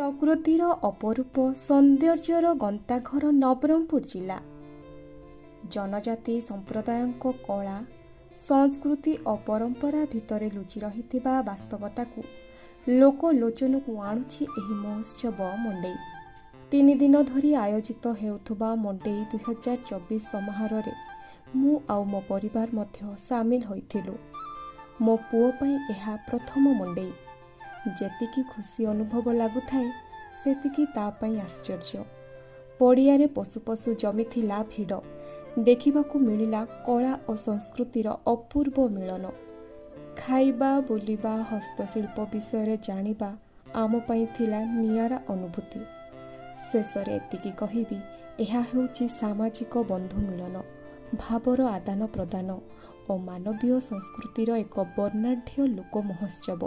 ପ୍ରକୃତିର ଅପରୂପ ସୌନ୍ଦର୍ଯ୍ୟର ଗନ୍ତାଘର ନବରଙ୍ଗପୁର ଜିଲ୍ଲା। ଜନଜାତି ସମ୍ପ୍ରଦାୟଙ୍କ କଳା, ସଂସ୍କୃତି ଓ ପରମ୍ପରା ଭିତରେ ଲୁଚି ରହିଥିବା ବାସ୍ତବତାକୁ ଲୋକଲୋଚନକୁ ଆଣୁଛି ଏହି ମହୋତ୍ସବ ମଣ୍ଡେଇ। 3 ଦିନ ଧରି ଆୟୋଜିତ ହେଉଥିବା ମଣ୍ଡେଇ 2024 ସମାରୋହରେ ମୁଁ ଆଉ ମୋ ପରିବାର ମଧ୍ୟ ସାମିଲ ହୋଇଥିଲୁ। ମୋ ପୁଅ ପାଇଁ ଏହା ପ୍ରଥମ ମଣ୍ଡେଇ। ଯେତିକି ଖୁସି ଅନୁଭବ ଲାଗୁଥାଏ, ସେତିକି ତା ପାଇଁ ଆଶ୍ଚର୍ଯ୍ୟ। ପଡ଼ିଆରେ ପଶୁ ପଶୁ ଜମିଥିଲା ଭିଡ଼। ଦେଖିବାକୁ ମିଳିଲା କଳା ଓ ସଂସ୍କୃତିର ଅପୂର୍ବ ମିଳନ। ଖାଇବା, ବୁଲିବା, ହସ୍ତଶିଳ୍ପ ବିଷୟରେ ଜାଣିବା ଆମ ପାଇଁ ଥିଲା ନିଆରା ଅନୁଭୂତି। ଶେଷରେ ଏତିକି କହିବି, ଏହା ହେଉଛି ସାମାଜିକ ବନ୍ଧୁ ମିଳନ, ଭାବର ଆଦାନ ପ୍ରଦାନ ଓ ମାନବୀୟ ସଂସ୍କୃତିର ଏକ ବର୍ଣ୍ଣାଢ୍ୟ ଲୋକ ମହୋତ୍ସବ।